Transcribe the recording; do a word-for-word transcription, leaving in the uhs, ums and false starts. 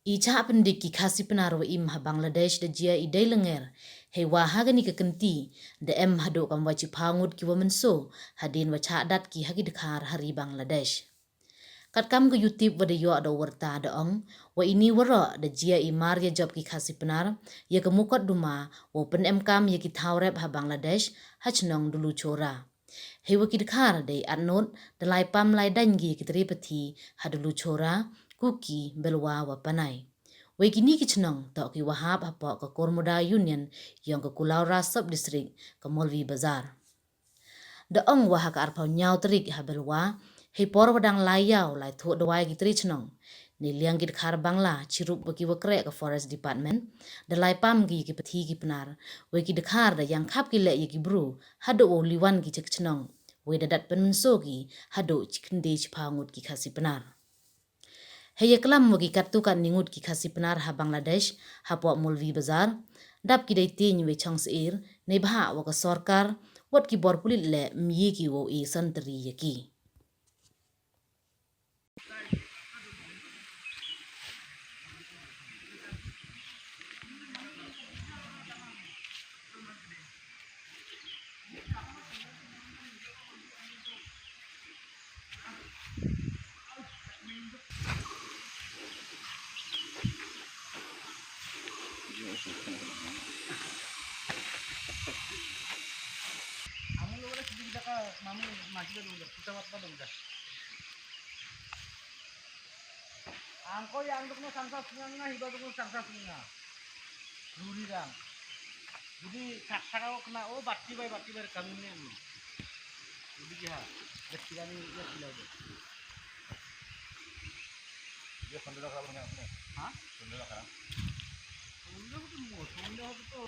I chah pyndik ki Khasi Pnar wa im ha Bangladesh da jia i dei langer, heiwa ha kani ka kynti da em haduh kam wa chiphaw ngut ki wa mynsaw, hadien wa chah dat ki ha ki dkhar ha ri Bangladesh. Katkam ka yutip wa da yoh da u wyrta da ong, wa ini waroh da jia i mar ya jop ki Khasi Pnar ya ka mukotduma wow pynemkam ya ki thaw rep ha Bangladesh, ha chnong Duluchora. Heiwa ki dkhar dei atnot da lai pam lai daiñ ki ki tre pathi ha Duluchora, Kuki, Belwa wa Panai. Wei kini ki chnong toh ki wa hap hapoh ka Kormoda Union yong ka Kulaura Sub District, ka Molvi Bazar. Da ong wa ha ka arphaw ñiaw tarik ha Belwa, hei por wa dang lai yaw lai thuh dawai ki tre chnong, neiliang ki dkhar Bangla chirup wa ki wa kreh ka Forest Department da lai pam ki ki pathi ki Pnar, wei ki dkhar da yangkhap ki leh ya ki bru haduh wow liwan ki cha ki chnong, wei da dat pynmynsaw ki haduh chi khyndai chiphaw ngut ki Khasi Pnar. Hei ya klam wa ki katto katni ngut ki Khasi Pnar ha Bangladesh, hapoh Molvi Bazar, dap ki dei tieñ wei chong syier, neibhah wa ka sorkar wat ki bor pulit leh ym ye ki wow e santri ya ki. Angko yang dukno sangsa sunga nga, hiba dukno sangsa sunga. Ruri rang. Judi sak sak o kena o, batti bai, batti bai kami ni. Judi ya, batti kami ya sila o. Dia sambil dah kalah punya ni. Ha? Sambil dah kalah. Sambil tu mo, sambil tu.